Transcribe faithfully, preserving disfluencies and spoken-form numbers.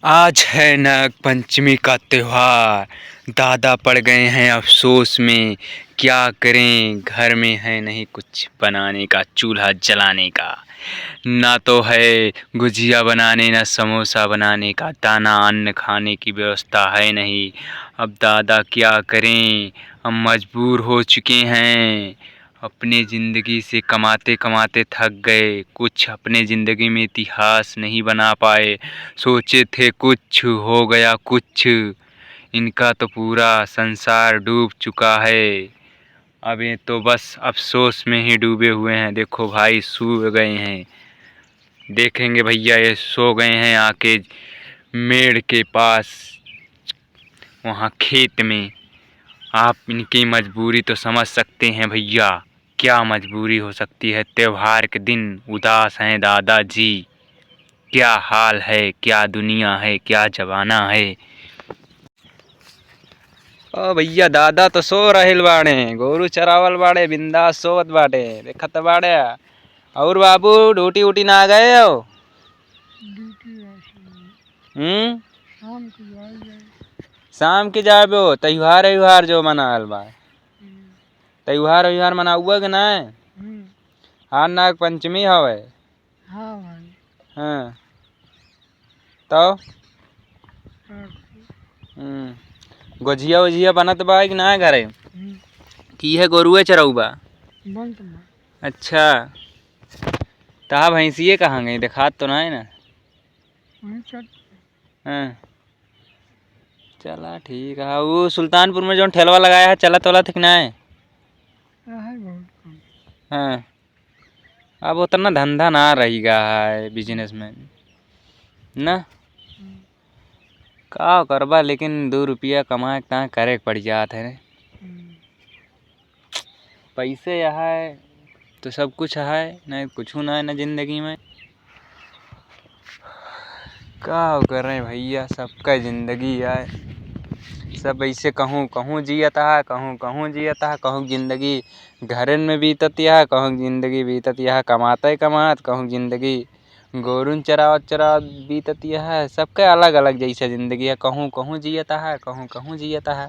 आज है नाग पंचमी का त्योहार। दादा पड़ गए हैं अफसोस में, क्या करें, घर में है नहीं कुछ बनाने का, चूल्हा जलाने का, ना तो है गुजिया बनाने, ना समोसा बनाने का, दाना अन्न खाने की व्यवस्था है नहीं। अब दादा क्या करें, हम मजबूर हो चुके हैं। अपने ज़िंदगी से कमाते कमाते थक गए, कुछ अपने ज़िंदगी में इतिहास नहीं बना पाए। सोचे थे कुछ, हो गया कुछ। इनका तो पूरा संसार डूब चुका है। अब ये तो बस अफसोस में ही डूबे हुए हैं। देखो भाई, सो गए हैं। देखेंगे भैया, ये सो गए हैं आके मेड़ के पास, वहाँ खेत में। आप इनकी मजबूरी तो समझ सकते हैं भैया, क्या मजबूरी हो सकती है। त्योहार के दिन उदास हैं दादाजी। क्या हाल है, क्या दुनिया है, क्या जमाना है। ओ भैया, दादा तो सो रहल बाड़े, गोरू चरावल बाड़े, बिंदास सोवत बाटे, देखत बाड़े। और बाबू, ड्यूटी उटी ना गए हो? ड्यूटी है, सर। हम्म? शाम के जाए जाए। शाम के जाबो, त्योहार व्योहार जो मनाल बा। हम्म। त्योहार व्योहार मनाउआ के ना? हम्म। आज नाग पंचमी हवे। हाँ भाई। हाँ। तो? हाँ। हम्म। गोझिया ओझिया बनत बा कि ना घरे? हम्म। की है गोरुए चरऊ बा? बनत बा। अच्छा। तहा भैंसिए कहाँ गई? देखात तो ना है ना? वहीं चल। हाँ। चला ठीक है। वो सुल्तानपुर में जौन ठेलवा लगाया है, चलत वलत है कि ना है? है बहुत कम। हाँ। अब उतना धंधा ना रही गा है business में, ना? हम्म। का करबा, लेकिन दो रुपया कमाए के ताए करे के पड़ जात है। हम्म। पैसे है तो सब कुछ है, नहीं कुछ ना है ना जिंदगी में। का करें भैया, सबका जिंदगी है। सब ऐसे कहूँ, कहूँ जियत है, कहूँ, कहूँ जियत है, कहूँ जिंदगी घरन में बीतत है, कहूँ जिंदगी बीतत है कमाते कमात, कहूँ जिंदगी गोरुन चरावत चरावत बीतत है। सबका अलग अलग जैसे जिंदगी है, कहूँ, कहूँ जियत है, कहूँ, कहूँ जियत है।